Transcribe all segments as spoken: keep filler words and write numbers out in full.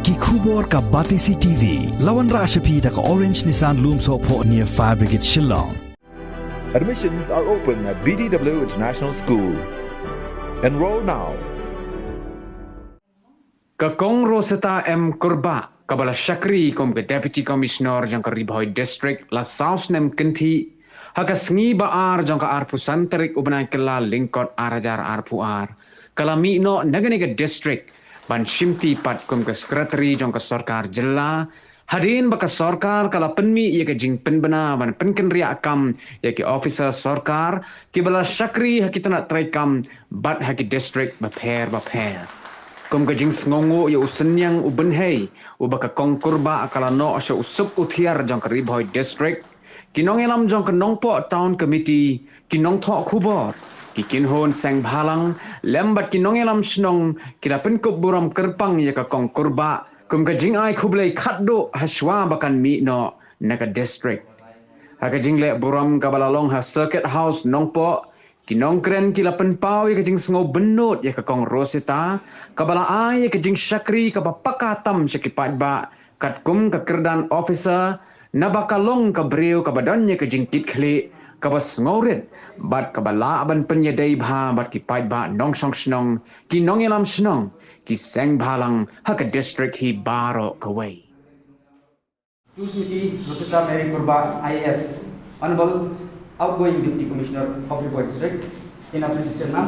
Ki khubor ka Batesi T V. La wanrah sha phi da ka Orange Nissan Lumsohphoh near Fire Brigade Shillong. Admissions are open at B D W International School. Enroll now. Ka Kong Rosetta M Kurbah, kaba la shakri kum ka Deputy Commissioner jong ka Ri Bhoi District la saw snem kynthih, ha ka sngi ba ar jong ka arphew san tarik u bnai Kyllalyngkot ar hajar arphew ar, ka la mih noh na kane ka district ban shimti pat kum ka Secretary jong ka Sorkar Jylla, hadien ba ka sorkar ka la pynmih ïa ka jingpynbna ban pynkynriah kam ïa ki officer sorkar kiba la shakri ha ki tnat treikam bad ha ki district bapher bapher. Kum ka jingsngewnguh ïa u synñiang u bynhei uba ka Kong Kurbah ka la noh sha u suk u thiar jong ka Ri Bhoi District, ki nongïalam jong ka Nongpoh Town Committee, ki nongthoh khubor, ki kynhun seng bhalang lem bad ki nongïalam shnong ki la pynkup burom kyrpang ïa ka Kong Kurbah kum ka jingai khublei khatduh ha shuwa ba kan mih noh na ka district. Ha ka jingleh burom kaba la long ha Circuit House Nongpoh, ki nongkren ki la pynpaw ïa ka jingsngew bynnud ïa ka Kong Rosetta, kaba la ai ïa ka jingshakri kaba paka tam sha ki paidbah katkum ka kyrdan officer, naba ka long ka briew kaba don ïa ka jingkitkhlieh kaba sngewrit bad kaba lah ban pynïadei bha bad ki paidbah nongshong shnong, ki nongïalam shnong, ki seng bhalang ha ka district hi baroh kawei. To Srimati Rosetta Mary Kurbah, I A S, Honorable Outgoing Deputy Commissioner of Ri Bhoi District, in appreciation, ma'am,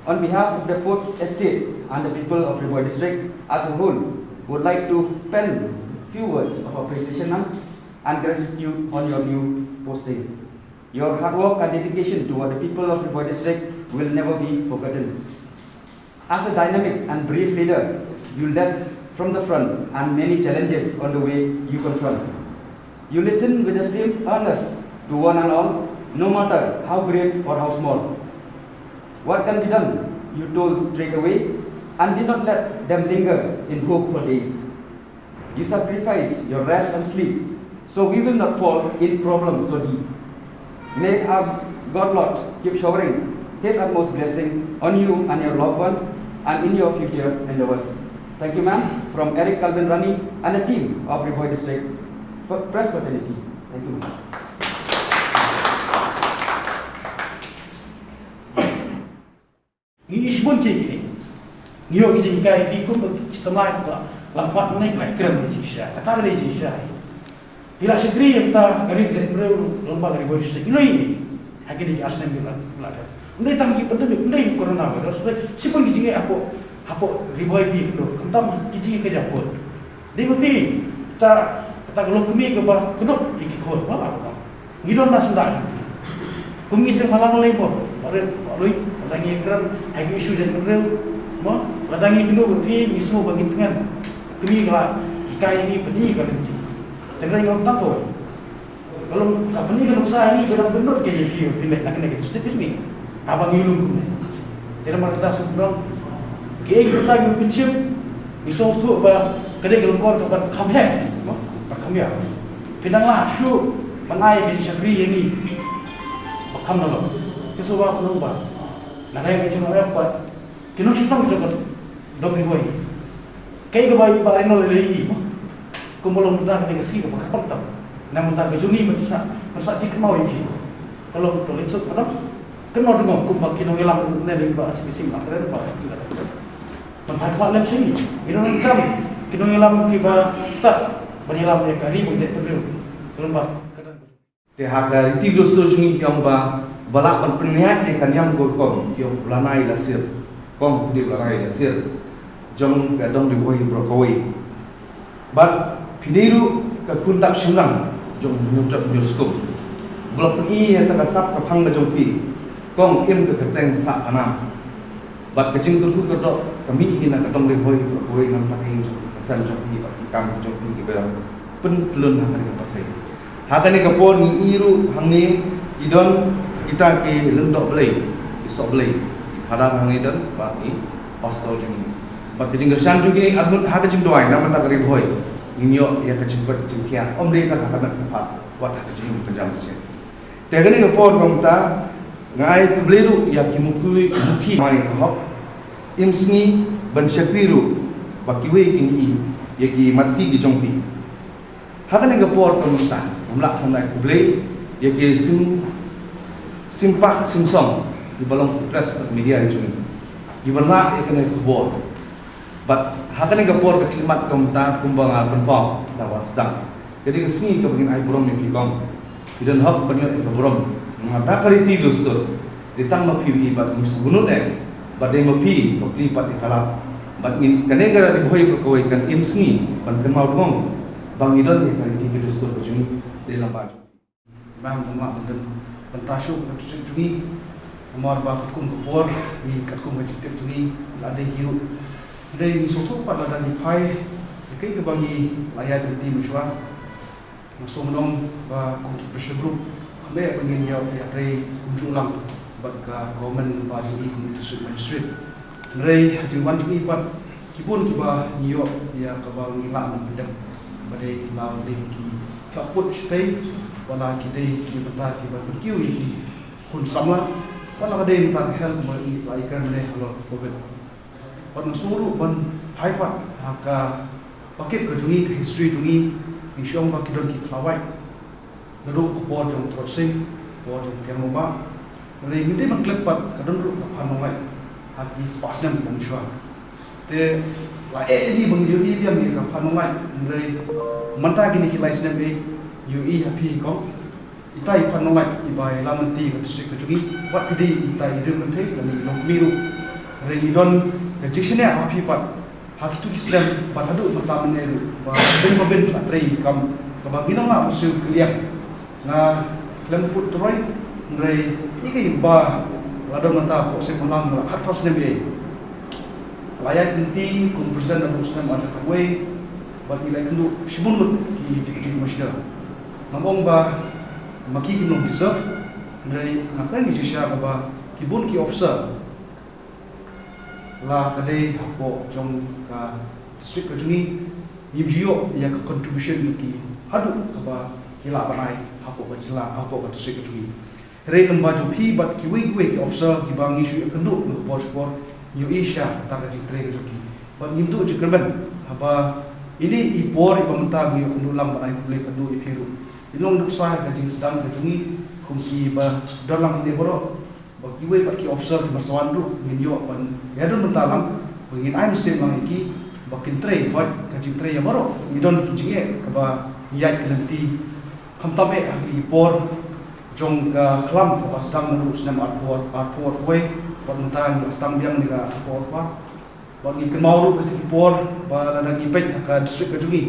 on behalf of the Fourth Estate and the people of Ri Bhoi District as a whole, would like to pen few words of appreciation, ma'am, and gratitude on your new posting. Your hard work and dedication toward the people of Ri Bhoi District will never be forgotten. As a dynamic and brave leader, you led from the front and many challenges on the way you confront. You listened with the same earnest to one and all, no matter how great or how small. What can be done, you told straight away, and did not let them linger in hope for days. You sacrifice your rest and sleep, so we will not fall in problem so deep. May our God Lord keep showering His utmost blessing on you and your loved ones and in your future endeavors. Thank you, ma'am. From Eric Calvin Rani and the team of Ri Bhoi District for Press Fraternity. Thank you, ma'am. Ngi ïohi shibun ki, ki ngi ïoh ki jinghikai ki kum ki samla kiba lam pat ne ki la kren ki jingshisha. Kata ka dei jingshisha. Ki la shakri ïa kata ka ri ka jaitbynriew lyngba ka Ri Bhoi District. Ngi la ïohi ha kine ki ar snem ki la, la dep. Ym dei tang ki pandemic, ym dei corona virus, ym dei shibun ki jingeh hapoh, hapoh Ri Bhoi ki kyndoh. Khamtam ki jingeh ka jingpud. Dei ba phi, kata, kata ka longkmie kaba kyndup ïa ki khun, ba, ba, ba. Ngi don na senda jong phi. Kum ngi seng bhalang lei bor, ba rit, ba lui, lada ngi kren ha ki issue jaitbynriew, mo, lada ngi kynduh bad phi, ngi sngew ba ngin tngen. Kmie ka la hikai ïa ngi, pyni ka lynti. Tynrai ngam tang kawei. Ka long ka pyni ka nuksa ïa ngi ba dang bynnud ka ïa phi, phi leh na kane ka district phi. Haba ngi lum kumne. Te namar kata sngewbha. Kiei kiei kita kiba pynshim, ngi sngewthuh ba ka dei ka lyngkor kaba kham heh, mo, ba kham ïap. Phi nang lah shuh ban ai ka jingshakri ïa ngi ba kham nalor. Te sngewbha kynmaw ba na ka jingïap ba ki nongshong shnong jong ka dong Ri Bhoi. Kaei kaba i Bah Reynolds i la ïohi, mo. Kumba long mynta kane ka sngi kaba kyrpang tam. Na mynta ka jong ngi ban sa, ban sa jingkynmaw ïa ki. Ka long ka leit suk ka dang kynmaw dngong kumba ki nongïalam ne lei ba C P C ma kren ba ki la. Ban phai kwah lem sha ngi. Ngi donkam ki nongïalam kiba stad ban ïalam ïa ka ri bad ka jaitbynriew. Ka long ba ka dang Te ha ka riti Blei u Soh jong ngi ki ong ba, ba lah ban pynïaid ïa ka niam ka rukom, ki ong u lanai lasir. Kong phi dei u lanai lasir jong ka dong Ri Bhoi baroh kawei. Bad phi dei ruh ka khun dap shynrang jong u hynñiew dap hynñiew skum. Ba la pyni ïa ka sap ka phang ka jong phi. Kong im ka kyrteng sah ka nam. Bad ka jingkyrkhu kyrdoh ka mih hi na ka dong Ri Bhoi baroh kawei, na ka bynta ka ïing jong ka sem jong phi bad ki kam jong phi kiba dang pynthlun ha kane ka pyrthei. Ha kane ka por ngi ïohi ruh hangne ki don kita ki lyngdoh Blei, ki soh Blei, ki phadar hangne don bad ki pastor jong ngi. Bad ka jingkyrshan jong kine arngut ha ka jingduwai na ka bynta ka Ri Bhoi. Ngin ïoh ïa ka jingkoit jingkhiah, ym dei tang ha ka met ka phad, wat ha ka jingim ka jam sien. Te kane ka por kumta, nga ai khublei ruh ïa ki mukhi, mukhi mai ka hok, im sngi ban shakri ruh ba kiwei kin ïohi ïa ki matti ki jong phi. Ha kane ka por ka mynta, ngam lah ban ai khublei ïa ki sim, sim pah sim song kiba long press bad media jong ngi, kiba lah ïa kane ka khubor. Bad ha kane ka por ka khyllipmat ka mynta, kumba nga la pynpaw da kaba sdang, ka dei ka sngi kaba ngin ai burom ïa phi kong. Phi don hok ban ïoh ïa ka burom namar da ka riti dustur. Dei tang ma phi ïohi bad ngi sngewbha eh, bad dei ma phi ba plie pat ïa ka lad. Bad ngin, kane ka Ri Bhoi baroh kawei kan im sngi ban kynmaw dngong ba ngi don ïa ka riti ka dustur ka jong ngi. Dei lyngba jong phi. Bang, bang, bang, bang, bang, bynta shuh ka district jong ngi. Namar ba katkum ka por, ngi katkum ka jingtip jong ngi, la dei hi ruh. Dei ngi sngewthuh pat lada ngi phai ïa kaei kaba ngi la ïaid lynti mynshuwa. Nga sngew ban ong ba kum ki pressure group, kam dei ba ngin ïa, ïatrei kumjuh lang bad ka government ba jong ngi kum ki district magistrate. Hynrei ha jingwan jong ngi pat, ki bun kiba ngi ïoh ïa kaba ngi lah ban pyndep, ba dei la dei ki khlad put shatei, wat la ki dei ki bynta kiba pynkiew ïa ki khun samla, wat la ka dei bynta ka health ba ngi la ïakren mynne halor covid. Bad nga sngew ruh ban phai pat ha ka bucket ka jong ngi, ka history jong ngi, ngi shu ong ba ki don ki khlawait. Naduh ka por jong Trotsing, por jong Kiang Nangbah. Hynrei ngi dei ban klet pat ka don ruh ka Phan Nonglait ha ki spah snem ba mynshuwa. Te la eh ïa ngi ba ngi ïohi biang ïa ka Phan Nonglait, hynrei mynta kine ki lai snem ei, ïohi ha phi kong. Ita i Phan Nonglait iba i la mynta ka district ka jong ngi, wat phi dei ita i riew kynthei lane i long kmie ruh. Hynrei ngi don ka jingshaniah ha phi pat ha kito ki snem bad haduh mynta mynne ruh, ba bin ba bin phi la trei ïa ka kam kaba ngi nang lah ban siew kylliang. Nga khlem put turoi, hynrei ïa kaei ba la don mynta hapoh Seng Panglang la khatphra snem ei. La ïaid lynti kum president naduh u snem arhajar khatwei, bad ngi la ïakynduh shibun ngut ki deputy commissioner. Ngam ong ba ma ki kim long deserve, hynrei nga kren ki jingshisha kaba ki bun ki officer la ka dei hapoh jong ka district ka jong ngi, ngim ju ïoh ïa ka contribution jong ki haduh kaba ki lah ban ai hapoh ka jylla, hapoh ka district ka jong ngi. Hynrei lyngba jong phi bad kiwei kiwei ki officer kiba ngi shu ïakynduh na ka por sha ka por, ngi ïohi shisha kata ka jingtrei ka jong ki. Bad ngim duh jingkyrmen haba ine i por iba mynta ngi ïakynduh lang ban ai khublei kynduh ïa phi ruh. I long duh sa ka jingsdang ka jong ngi kum kiba don lang hangne baroh. Ba kiwei pat ki officer kiba sa wan ruh ngin ïoh ban ïadon bynta lang, ba ngin ai mynsiem lang ïa ki ba kin trei, ba ka jingtrei ïa baroh. Ngi don ki jingeh kaba ngi ïaid ki lynti, khamtam eh ha kine ki por jong ka khlam kaba sdang naduh u snem arphew, arphew arphew wei, bad mynta ngi la sdang biang na ka arphew arphew phra. Bad ngi kynmaw ruh kita ki por ba lada ngi peit ha ka district ka jong ngi,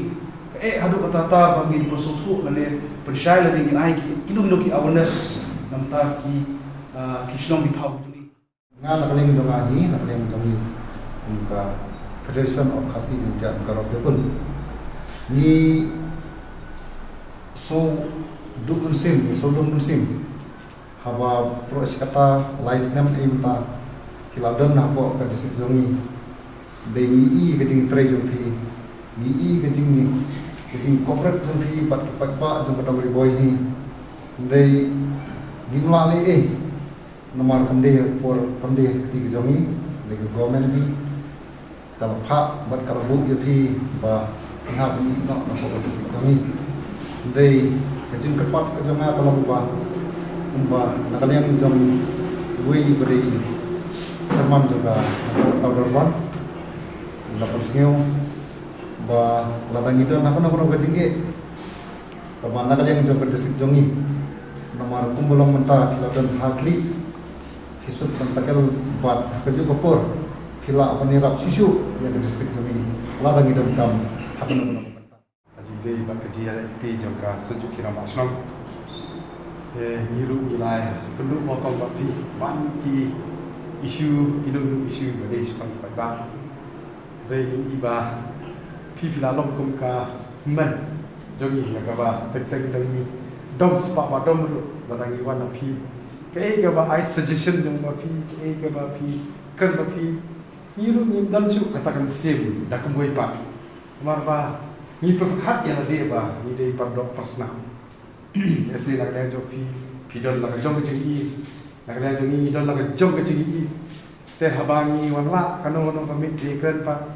kaei haduh katta katta ba ngin pynsngewthuh lane pynshai lane ngin ai ki, kino kino ki awareness na bynta ki, ah, ki shnong ki thaw ka jong ngi. Nga na ka liang jong nga hi, na ka liang jong ngi kum ka Federation of Khasi Jaintia Garo People, ngi sngewduh mynsiem, ngi sngewlum mynsiem. Haba pyrshah kata lai snem ei mynta ki la don hapoh ka district jong ngi. Dei ngi i ka jingtrei jong phi, ngi i ka jing, ka jingcooperate jong phi bad ki paidbah jong ka dong Ri Bhoi hi. Dei ngim lah leh ei. Namar kam dei por, kam dei ka kti ka jong ngi, dei ka government hi. Ka la phah bad ka la buh ïa phi ba phin hap ban ïeh noh na ka district ka jong ngi. Hynrei ka jingkyrpad ka jong nga ka long ba kumba na ka liang jong uwei ba dei chairman jong ka Tawdorbar la pynsngew ba lada ngi don ha kano kano ka jingeh kaba na ka liang jong ka district jong ngi, namar kumba long mynta ki la don ha khlieh, phi suk ban tackle bad ha kajuh ka por phi lah ban ïarap shuh shuh ïa ka district jong ngi lada ngi donkam ha kano kano ka bynta. Ka jingdei bad ka jingïaleh lynti jong ka Synjuk Khynnah Mahshnong. Eh, ngi ruh ngi la ïakynduh ba kong bad phi man ki issue, ino ino issue ba dei shaphang ki paidbah. Hynrei ngi i ba phi, phi la long kum ka hynmen jong ngi ïa kaba teng teng da ngi dom spah ba dom ruh lada ngi wan na phi. Kaei kaba ai suggestion jong ba phi, kaei kaba phi kren ba phi, ngi ruh ngim don shuh kata ka mynsiem da kumwei pat. Namar ba ngi pyrkhat ïa lade ba ngi dei paralok parsnam. Lehse na ka liang jong phi, phi don la ka jong ka jingïohi, na ka liang jong ngi ngi don la ka jong ka jingïohi. Te haba ngi wanrah kano kano ka miet, te kren pat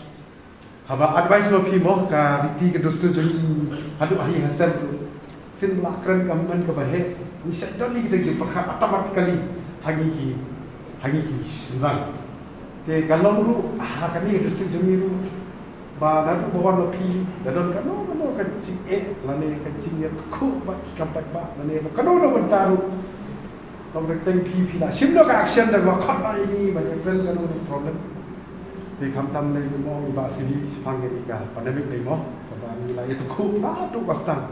Haba advice ma phi mo, ka riti ka dustur jong ngi haduh ha ïing ha sem ruh, sien ba la kren ka movement kaba heh, ngi shait don ïa kita ki jingpyrkhat automatically ha ngi ki, ha ngi ki shynrang. Te ka long ruh ha kane ka district jong ngi ruh, ba naduh ba wan ma phi, da don kano kano ka jingeh lane ka jingïathuh bad ki kam paidbah lane ba kano kano bynta ruh, long teng teng phi, phi la shim noh ka action da ba khot noh ïa ngi ban ïa kren kano kano problem. Te khamtam lei kumno i Bah Sibi shaphang kane ka pandemic lei mo, kaba ngi la ïathuh naduh ba sdang.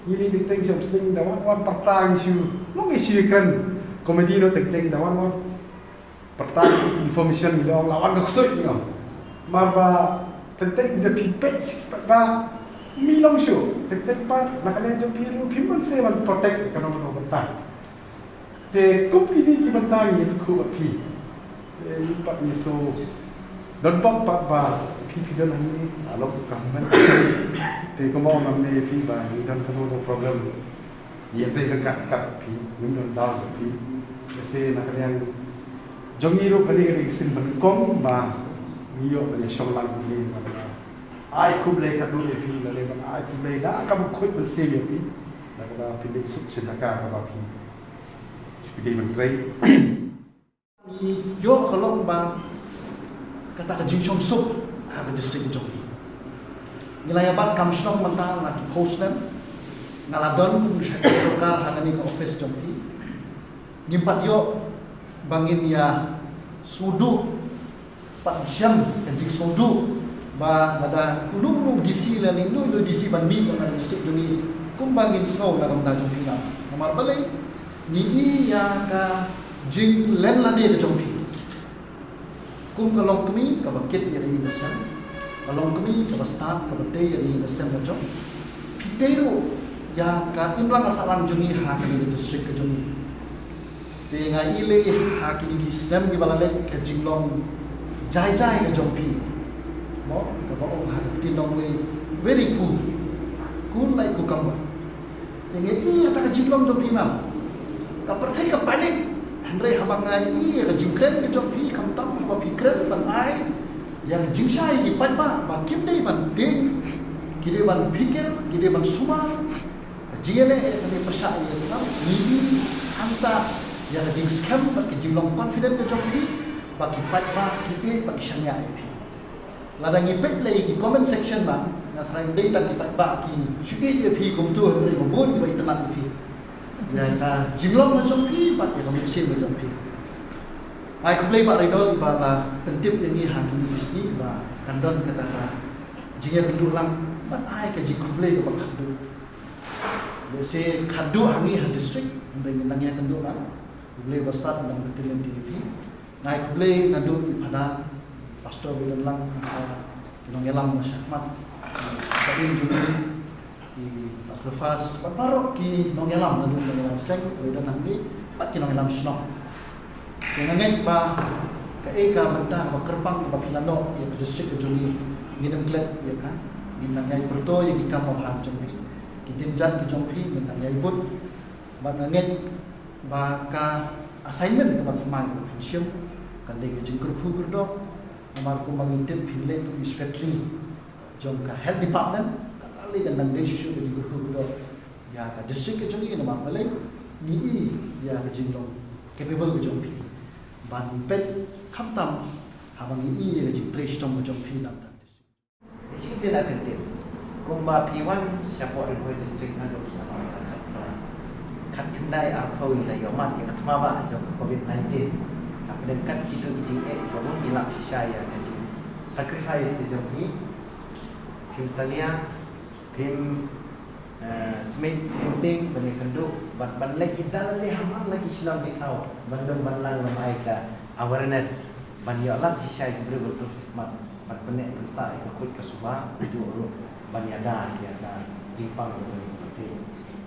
Ngi lei teng teng sha Umsning da wan wan pyrta ngi shu, long ngi shu kren comedy noh teng teng, da wan wan pyrta information ngi long la wan ka ksuid ngi ong. Mar ba teng teng da phi peit ba mi long shu teng teng pat na ka liang jong phi ruh phim banse ban protect kano kano bynta. Te kum kine ki bynta ngi ïathuh bad phi. Te ngi pat ngi shu don pop pat ba phi phi don hangne, a long ka movement. Te kumba ong hangne phi ba ngi don kano kano problem, ngi ïatrei ryngkat ryngkat phi, ngim don daw phi. Te se na ka liang jong ngi ruh kane ka dei ka sien ba nyngkong ba ngi ïoh ban ïashong lang khublei, ban ai khublei khatduh ïa phi, lane ban ai khublei da kaba khuid mynsiem ïa phi da kaba phi leit suk sha jaka kaba phi, phi dei ban trei. Ngi ïoh ka long ba kata ka jingshongsuk ha ka district jong ngi. Ngi la ïa bat kam shnong mynta na ki phew snem. Nga la don kum sha ka sorkar ha kane ka office jong phi. Ngim pat ïoh ba ngin ïa sngewduh, pat shem ka jingsngewduh ba lada uno uno D C lane uno uno D C ban mih na ka district jong ngi kumba ngin sngew na ka bynta jong phi. Namar balei? Ngi i ïa ka jinglen lade ka jong phi. Kum ka longkmie kaba kit ïa ka ïing ka sem, ka longkmie kaba stad kaba tei ïa ka ïing ka sem ka jong phi, tei ruh ïa ka imlang ka sahlang jong ngi ha kane ka district ka jong ngi. Te nga i lei ha kine ki snem kiba la leit ka jinglong jai jai ka jong phi, mo, kaba ong ha ka ktien nongwei very cool, cool like cucumber. Te nga i ïa kata ka jinglong jong phi, mam. Ka pyrthei ka panic. Hynrei haba nga i ïa ka jingkren ka jong phi, khamtam haba phi kren ban ai ïa ka jingshai ïa ki paidbah ba kim dei ban tieng, ki dei ban phikir, ki dei ban sumar. Ka jingïaleh ïa kane pyrshah ïa kane, ngi i hangta ïa ka jingskhem bad ka jinglong confident ka jong phi ba ki paidbah ki ïeit bad ki shaniah ïa phi. Lada ngi peit lei ki comment section, ba nga tharai dei tang ki paidbah ki shu ïeit ïa phi kumto, hynrei ba bun kiba itynnad ïa phi, ïa ka jinglong ka jong phi bad ïa ka mynsiem ka jong phi. Ai khublei Bah Reynolds ba la pyntip ïa ngi ha kine ki sngi ba kan don kata ka jingïakynduh lang, bad ai ka jingkhublei kaba khatduh. Lehse khatduh ha ngi ha district, hynrei ngin nang ïakynduh lang. Khublei ba stad, nang bynta lynti ïa phi. Nga ai khublei naduh i Phadar, Pastor William Lang, nangta ki nongïalam na shakhmat, i Padin Juni, i Dr Fas, bad baroh ki nongïalam naduh ki nongïalam seng, wei don hangne, bad ki nongïalam shnong. Te nga ngeit ba kaei ka bynta kaba kyrpang kaba phi la noh ïa ka district ka jong ngi, ngin ym klet ïa ka, ngin nang ïai pyrto ïa ki kam babha ka jong phi, ki dien jait ka jong phi ngin nang ïai bud. Bad nga ngeit ba ka assignment kaba thymmai kaba phin shim kan dei ka jingkyrkhu kyrdoh. Namar kumba ngi tip, phin leit kum i secretary jong ka health department, kata lei kan dang dei shuh shuh ka jingkyrkhu kyrdoh ïa ka district ka jong ngi. Namar balei? Ngi i ïa ka jinglong capable ka jong phi ban peit, khamtam haba ngi i ïa ka jingtrei shitom ka jong phi na ka district. Ngi shu ktien ar ktien. Kumba phi wan shapoh Ri Bhoi District naduh sha khatkhyndai arphew ngi la ïoh mad ïa ka thma ba jong ka covid nineteen. Hapdeng kat kito ki jingeh kiba bun ngi lap shisha ïa ka jing sacrifice ka jong phi. Phim salia, phim, eh, smit, phim tieng ban ïakynduh bad ban leit ïada lade hamar na ki shnong ki thaw ban dum ban lang, ban ai ka awareness, ban ïoh lad shisha ïa ki briew ban tung shakhmat, ban pynneh pynsah ïa ka khuid ka suba, kajuh ruh ban ïada ïa ka jingpang jong ka pyrthei.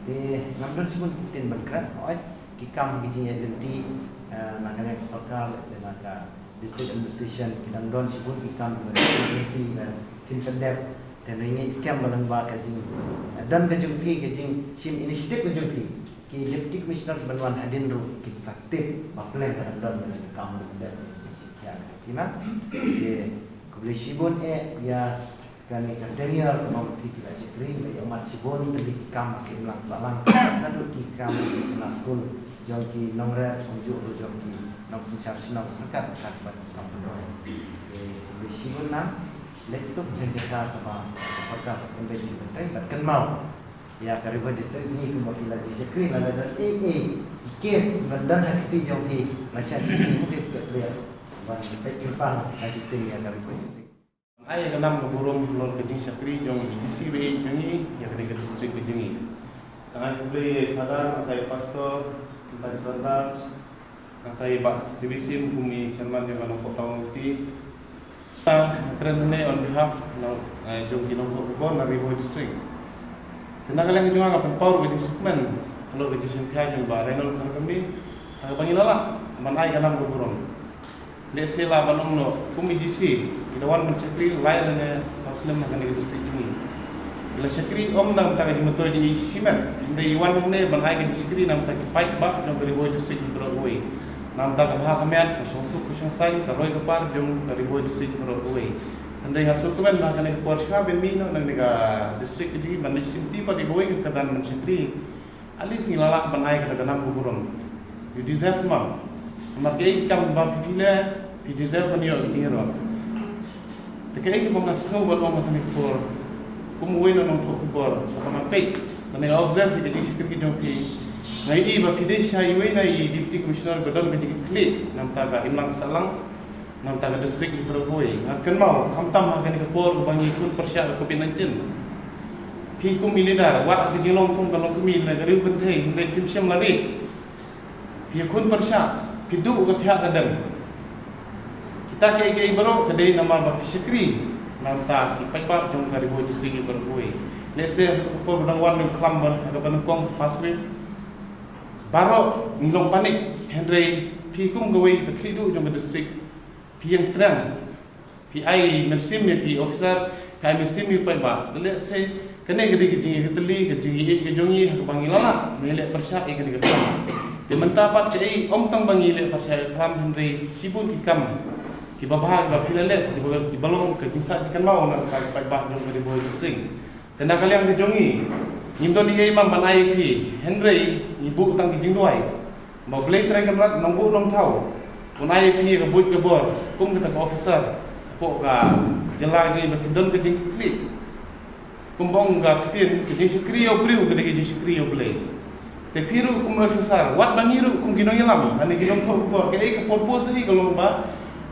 Te ngam don shibun ki ktien ban kren, hooid ki kam ki jingïaid lynti, eh, na ka liang ka sorkar, lehse na ka District Administration, ki dang don shibun ki kam kiba dei ki lynti ba kin pyndep. Te ngi ngeit skhem ba lyngba ka jing, eh, don ka jong phi, ka jingshim initiative ka jong phi, ki Deputy Commissioner ban wan hadien ruh kin sa tip ba pleng ka dang don ka jingkam ban pyndep. Ïa ka phi ma. Te khublei shibun eh ïa Kane ka Daniel, kumba phi ki la shakri, la ïoh mat shibun tylli ki kam ha ka imlang sahlang. Naduh ki kam ki na skul jong ki nongrep, kumjuh ruh jong ki nongsynshar shnong, ryngkat ryngkat bad ki shnong pynroi. Te khublei shibun, nam leit suk jingïakynduh kaba ka sorkar ka pynbeit ki bynta bad kynmaw ïa ka Ri Bhoi District jong ngi kumba phi la jingshakri, lada don ei ei ki case ban don ha kti jong phi, lashai shisien phi shu peit ban peit kyrpang lashai shisien ïa ka Ri Bhoi District. Ai ka nam ka burom halor ka jingshakri jong i D C baieit jong ngi ïa kane ka district ka jong ngi. Tang ai khublei ïa i Father, tang ai pastor, tang ai sardar, tang ai bah C B C kum i chairman jong ka Nongpoh Town Committee. Tang kren hangne on behalf na, eh, jong ki nongthoh khubor na Ri Bhoi District. Te na ka liang jong nga nga pynpaw ka jingsngewkmen halor ka jingshim khia jong Bah Reynold Kharkhambi, ha kaba ngi la lah ban ai ka nam ka burom. Lehse lah ban ong noh kum i D C i la wan ban shakri lai lane saw snem ha kane ka district jong ngi. I la shakri ym na ka bynta ka jingmyntoi jong i shimet, hynrei i wan hangne ban ai ka jingshakri na ka bynta ki paidbah jong ka Ri Bhoi District hi baroh kawei. Na ka bynta ka bha ka miat, ka shongsuk ka shongsaiñ, ka roi ka par jong ka Ri Bhoi District hi baroh kawei. Hynrei nga sngewkmen ba ha kane ka por shuwa ba mih noh na kane ka district ka jong ngi ban leit shim ti pat ïa kawei ka kyrdan ban shakri, at least ngi la lah ban ai kata ka nam ka burom. You deserve, ma. Namar kaei ka kam ba phi phi leh, phi deserve ban ïoh ka jingïarap. Te kaei kaba nga sngew ban ong ha kane ka por, kum uwei na nongthoh khubor, kaba nga peit, nga observe ïa ka jingshakri ka jong phi, nga ïohi ba phi dei sha iwei na i Deputy Commissioner ba don ka jingkitkhlieh na ka bynta ka imlang sahlang na ka bynta ka district hi baroh kawei. Nga kynmaw khamtam ha kane ka por kaba ngi khun pyrshah ka covid nineteen, phi kum i leader, wat ha ka jinglong kum ka longkmie na ka ri kynthei, hynrei phim shym la rieh. Phi khun pyrshah, phi duh ka thiah ka dem. Kita kiei kiei baroh ka dei namar ba phi shakri na ka bynta ki paidbah jong ka Ri Bhoi District hi baroh kawei. Lehse ha kata ka por ba dang wan ngi khlam ba ha kaba nyngkong first wave, baroh ngi long panic, hynrei phi kum kawei ka khlieh duh jong ka district, phi ïeng tyrreng, phi ai mynsiem ïa ki officer, phi ai mynsiem ïa ki paidbah. Te lehse kane ka dei ka jingïatylli, ka jingïeit ka jong ngi ha kaba ngi la lah ban leh pyrshah ïa kane ka kam. Te mynta pat kaei, ym tang ba ngi leh pyrshah ïa ka kam, hynrei shibun ki kam kiba bha kiba phi la leh, kiba, kiba long ka jingsah jingkynmaw na ka bynta ki paidbah jong ka Ri Bhoi District. Te na ka liang ka jong ngi, ngim don ei ei man ban ai ïa phi, hynrei ngi buh tang ki jingduwai ba U Blei Trai Kynrad Nongbuh Nongthaw un ai ïa phi ka buit ka bor kum kata ka officer hapoh ka jylla ka jong ngi ba phin don ka jingkitkhlieh. Kumba ong ka ktien, ka jingshakri ïa u briew ka dei ka jingshakri ïa U Blei. Te phi ruh kum officer, wat ma ngi ruh kum ki nongïalam lane ki nongthoh khubor, kaei ka purpose hi ka long ba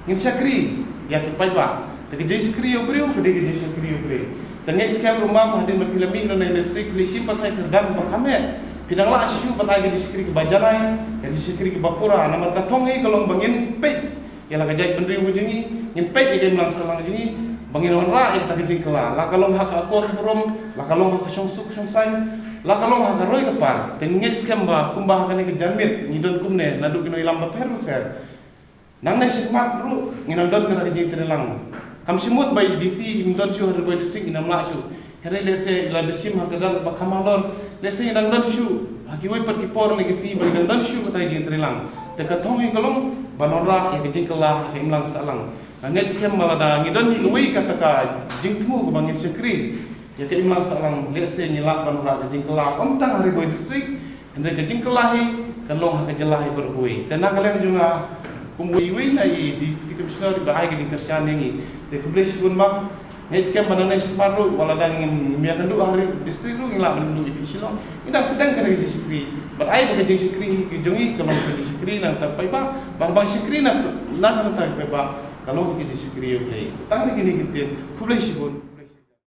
ngin shakri ïa ki paidbah. Te ka jingshakri ïa u briew ka dei ka jingshakri ïa U Blei. Te ngeit skhem ruh ma, hadien ba phi la mih na ka district, phi la shim pat sa ka kyrdan ba kham heh, phi dang lah shuh ban ai ka jingshakri kaba janai, ka jingshakri kaba pura. Namar ka thong hi ka long ba ngin peit ïa la ka jaitbynriew ka jong ngi, ngin peit ïa ka imlang sahlang jong ngi, ba ngin wanrah ïa kata ka jingkylla, la ka long ha ka akor burom, la ka long ha ka shongsuk shongsaiñ, la ka long ha ka roi ka par. Te ngeit skhem ba kumba ha kane ka janmiet ngi don kumne naduh ki nongïalam bapher bapher. Nangne shakhmat ruh ngin nang don kata ka jingtreilang. Kam shym mut ba i D C im don shuh ha Ri Bhoi District, ngin ym lah shuh. Hynrei lehse i la da shim ha ka kyrdan ba kham halor, lehse i dang don shuh ha kiwei pat ki por ne ki sngi ba i dang don shuh kata ka jingtreilang. Te ka thong hi ka long ban wanrah ïa ka jingkylla ha ka imlang sahlang. Nga ngeit skhem ba lada ngi don hi kawei kata ka jingthmu kaba ngin shakri ïa ka imlang sahlang, lehse ngi lah ban wanrah ka jingkylla ym tang ha Ri Bhoi District, hynrei ka jingkylla hi kan long ha ka jylla hi baroh kawei. Te na ka liang jong nga kum uwei na i Deputy Commissioner ba ai ka jingkyrshan ïa ngi, te khublei shibun ma. Ngeit skhem ba nangne shakhmat ruh, wat la dang ngim ïakynduh ha Ri Bhoi District ruh, ngin lah ban ïakynduh ïa phi Shillong. Ngi dang pdiang kata ka jingshakri. Bad ai ba ka jingshakri ka jong ngi ka long ka jingshakri na ka bynta ki paidbah, bad haba ngi shakri na, na ka bynta ki paidbah, ka long ka jingshakri ïa U Blei. Tang kine ki ktien, khublei shibun.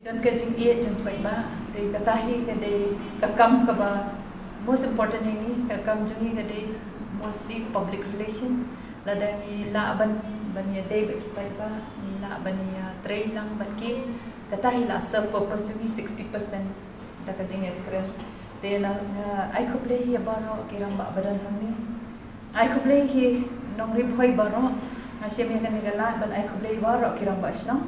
Don ka jingïeit jong paidbah, te kata hi ka dei ka kam kaba most important ïa ngi, ka kam jong ngi ka dei mostly public relation. Lada ngi lah ban, ban ïadei bad ki paidbah, ngi lah ban ïatrei lang bad ki, kata hi la serve purpose jong ngi sixty percent da ka jingïakren. Te nga, nga ai khublei ïa baroh ki rangbah ba don hangne. Ai khublei ki nong Ri Bhoi baroh. Nga shim ïa kane ka lad ban ai khublei baroh ki rangbah shnong.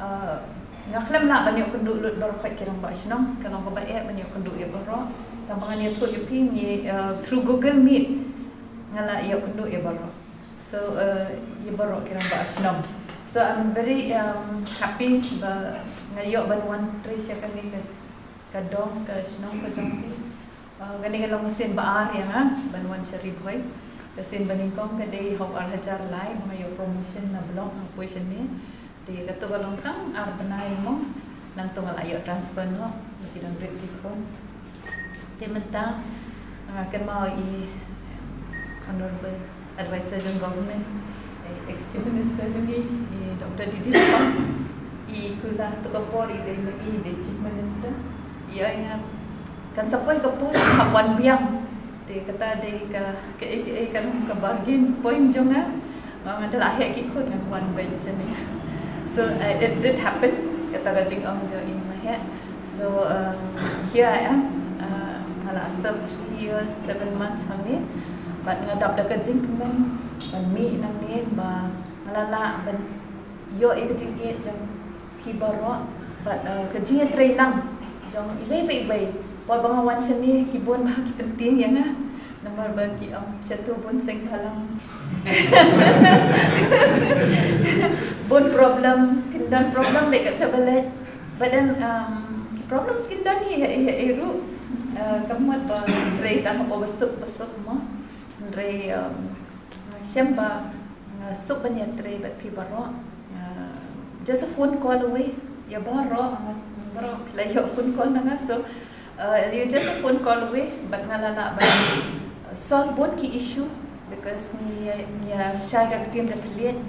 Ah, nga khlem lah ban ïakynduh lut baroh ki rangbah shnong, ka long kaba eh ban ïakynduh ïa baroh. Tang ba ngan ïathuh ïa phi ngi, ah, through Google Meet nga la ïakynduh ïa baroh. So, uh, ïa baroh ki rangbah shnong. So I'm very, um, happy ba Ïoh ban wan trei sha kane ka, ka dong, ka shnong ka jong phi. Uh, kane ka long ka sien ba ar ïa nga ban wan sha Ri Bhoi. Ka sien ba nyngkong ka dei ha u ar hajar lai, ba nga ïoh promotion na block, nga poi shane. Te kato ka long tang ar bnai mo, nangta nga la ïoh transfer noh, ba ki dang rit ki khun. Te mynta, ah, kynmaw i Honorable Advisor jong Government, eh, ex Chief Minister jong i, i Doctor D D Lapang, i kular to ka por i dei ma i dei Chief Minister. I ong nga kan sa poi ka por hap wan biang. Te kata dei ka, ka, ka, ka, ka bargain point jong nga. Nga, nga da la heh ki khun ngan wan beit jong nga. So, uh, it did happen. Kata ka jingong jong i ma heh. So, um, here I am. Uh, nga la serve three years, seven months hangne. Bad nga dap da ka jingkmen ban mih nangne ba nga la lah ban ïoh ïa ka jingïeit jong phi baroh bad, uh, ka jingïatreilang jong iwei pa iwei. Por ba nga wan shane ki bun bha ki pyntieng ïa nga. Namar ba ki ong sha tu bun seng bhalang. Bun problem, kin don problem bad kat sha balei. But then, um, ki problems kin don hi, hi, hi, hi ruh. Uh, ka mut ba trei tang hapoh ba suk ba suk mo. Trei, um, shem ba nga suk ban ïatrei bad phi baroh. Uh, just a phone call away. Ïa baroh, nga baroh la ïoh phone call na nga. So, uh, you just a phone call away, bad nga la lah ban, uh, solve bun ki issue because ngi, ngi ïa shai ka ktien ka thylliej,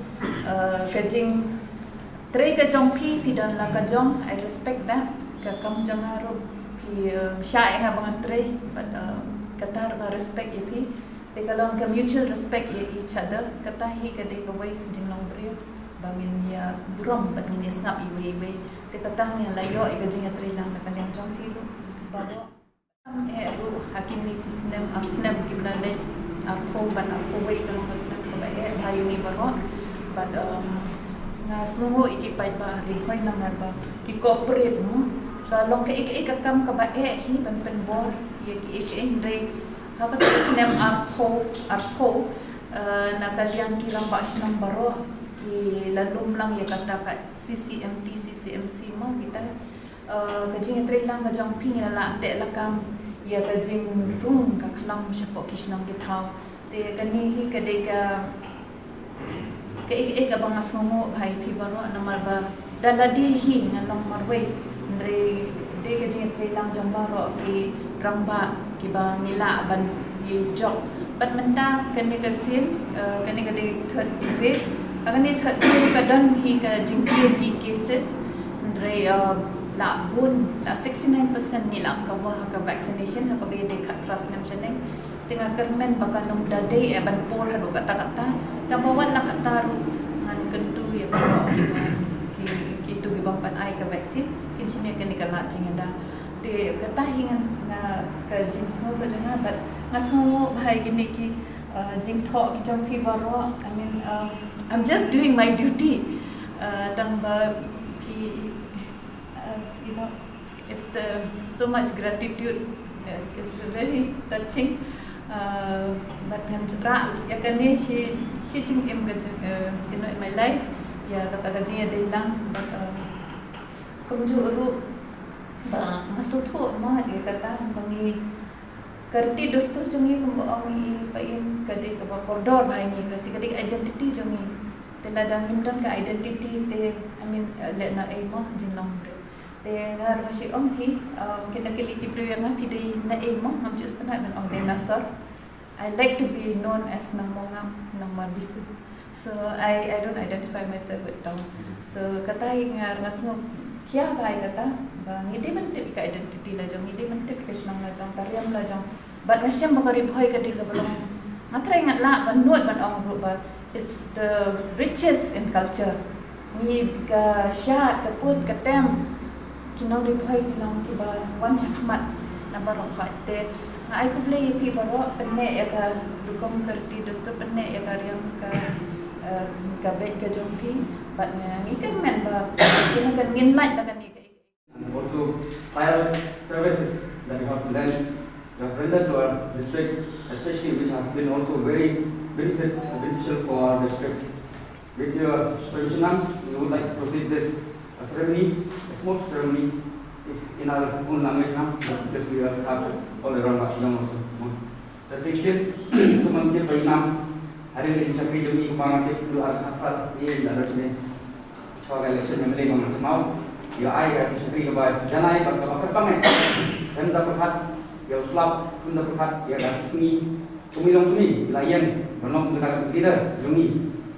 uh, ka jingtrei ka jong phi, phi don la ka jong, I respect that. Ka kam jong nga ruh phi, uh, shah ïa nga ba ngan trei, bad, uh, kata ruh nga respect ïa phi. Te ka long ka mutual respect ïa each other. Kata hi ka dei kawei ka jinglong briew ba ngin ïa burom bad ngin ïa sngap iwei iwei. Te kata ngin la ïoh ïa ka jingïatreilang na ka liang jong phi ruh baroh. Em, eh, ruh ha kine ki snem, ar snem kiba la leit, arphew bad arphew wei ka long ka snem kaba eh bha ïa ngi baroh. Bad, um, nga sngewnguh ïa ki paidbah Ri Bhoi namar ba ki cooperate mo. Ka long kaei kaei ka kam kaba eh hi ban pynbor ïa kiei kiei hynrei ha kata ka snem arphew, arphew, eh, na ka liang ki rangbah shnong baroh ki la lum lang ïa kata ka C C M T, C C M C mo kita. Eh, ka jingïatreilang ka jong phi ngi la lah teh lakam ïa ka jingrung ka khlam shapoh ki shnong ki thaw. Te kane hi ka dei ka kaei kaei kaba nga sngewnguh bha ïa phi baroh namar ba da lade hi ngan ong marwei hynrei dei ka jingïatreilang jong baroh ki rangbah kiba ngi lah ban ïa jok. Bad mynta kane ka sien, eh, kane ka dei third wave. Ha kane third wave ka don hi ka jingkiew ki cases hynrei, eh, la bun, la sixty nine percent ngi la cover ha ka vaccination ha kaba ïadei khatphra snem shaneng. Te nga kyrmen ba kan ym da dei eh ban pur haduh katta katta. Tangba wat la katta ruh ngan kyntu ïa baroh kiba, ki, kitu ki bym pan ai ka vaccine kin shim ïa kane ka lad jingïada. Te kata hi ngan, nga, ka jingsngew ka jong nga bad nga sngewnguh bha ïa kine ki, uh, jingthoh ki jong phi baroh. I mean, um, I'm just doing my duty. Uh, tangba ki, uh, you know, it's, uh, so much gratitude. Uh, it's very touching. Uh, bad ngan rah ïa kane shi, shi jingim ka jing, uh, you know, in my life. Ïa kata ka jingïadei lang bad, uh, kumjuh ruh ba nga sngewthuh mo ïa kata ba ngi ka riti dustur jong ngi kumba ong i Pa Im ka dei kaba kordor bha ïa ngi ka si ka dei identity jong ngi. Te lada ngim don ka identity te, I mean, eh, leh na ei mo jinglong briew. Te nga ruh nga shu ong hi, um, kin da kylli ki briew ïa nga phi dei na ei mo, ngam ju sngewtynnat ban ong dinosaur. I like to be known as Nang Mawngap, Nang Marbisu. So I, I don't identify myself with town. So kata hi nga, nga sngew khia bha ïa kata ba ngi dei ban tip ïa ka identity la jong, ngi dei ban tip ïa ka shnong la jong, ka riam la jong. Bad nga shem ba ka Ri Bhoi ka dei kaba long, nga trai ngat lah ban nud ban ong ruh ba it's the richest in culture. Ngi ka shad, ka put, ka tem, ki nong Ri Bhoi ki long kiba wan shakhmat na baroh khoit. Te nga ai khublei ïa phi baroh, pynneh ïa ka rukom ka riti dustur, pynneh ïa ka riam ka, eh, ka beit ka jong phi. Bad nga, ngi kyrmen ba kine kan ngin lait ba kane ka And also tireless services that you have lent, you have rendered to our district, especially which has been also very benefit, beneficial for our district. With your permission, ma'am, we would like to proceed this, uh, ceremony. Smooth ceremony in our own language, no? So this we have to have all around what we know also, no? Te shisien, kumba ngi tip ba i Imam, hadien ka jingshakri jong i, kumba nga tip, du ar khatphra ïa i la dei ne. Shuwa ka election M L A ba nga thymmai, ïa i ka jingshakri kaba janai bad kaba kyrpang eh. Hynda pyrkhat ïa u slap, hynda pyrkhat ïa ka sngi, kum i long kum i la ïeng ban long kum ka leader jong i,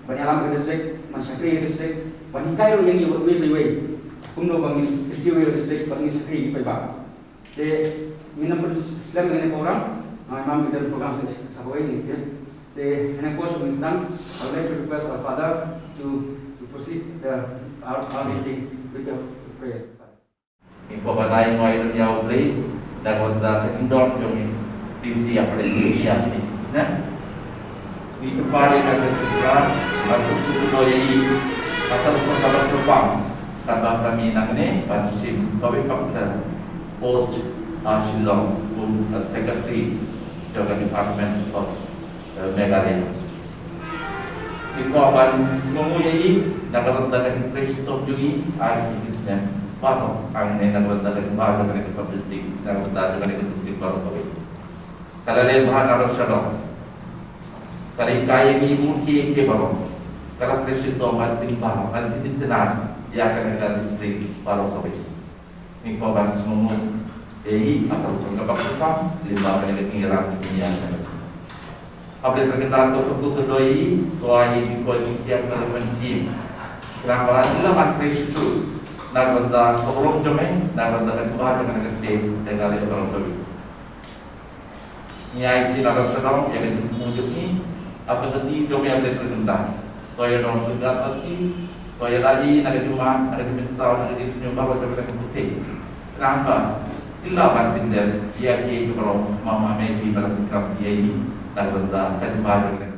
ban ïalam ka district, ban shakri ka district, ban hikai ruh ïa ngi iwei pa iwei kumno ba ngin kyntiew ïa ka district, ban ngin shakri iwei pa iwei. Te ngin ym pynslem ïa kane ka program, ah, Imam, ka dei program sa, sa kawei ngi te. Te hynrei ko shu ngin sdang, I would like to request our father to, to proceed the, our, our meeting with the prayer. Ngi kwah ban ai nguai ïa U Blei na ka bynta ka jingdon jong ngi, P C ïa pyrshah ïa ngi ïa ngi snem. Ngi kyrpad ïa ka jingkyrpad, ban kyrkhu ïa i, ka jingkyrpad kaba kyrpang, kaba kami nangne ban shim kawei pat ka post ha Shillong kum ka secretary jong ka Department of eh, Meghalaya. Ngi kwah ban sngewnguh ïa i na ka bynta ka jingtrei shitom jong i ha ki snem baroh hangne, na ka bynta ka jingbaroh jong kane ka sub district, na ka bynta jong kane ka district baroh kawei. Ka la leh bha na Roshadong. Ka la hikai ïa ngi bun kiei kiei baroh. Ka la trei shitom ha ki jingbaroh, ha ki jingtynrai ïa kane ka district baroh kawei. Ngi kwah ban sngewnguh ïa i ha ka rukom kaba kyrpang lyngba kane ka jingïarap jong ngi ïa ka sngi. A Blei Trai Kynrad, to kyrkhu kyrdoh ïa i, to ai ïa i jingkoit jingkhiah na ka mynsiem. Khnang ba i lah ban trei shisha na ka bynta ka burom jong me, na ka bynta ka jubab jong kane ka state, kane ka ri baroh kawei. Ngi ai ïa i na ka shnong ïa ka jingthmu jong i, ha ka kti jong me A Blei Trai Kynrad. To ïa nong Trai Kynrad bad i, to ïa la i na ka jingmut, na ka jingmynsaw, na ka jingsngew baroh jong ka pyrthei. Khnang ba i lah ban pyndep ïa kiei kiei baroh, ma ma me ki ba la pynkreh ïa i na ka bynta ka jingbaroh jong ka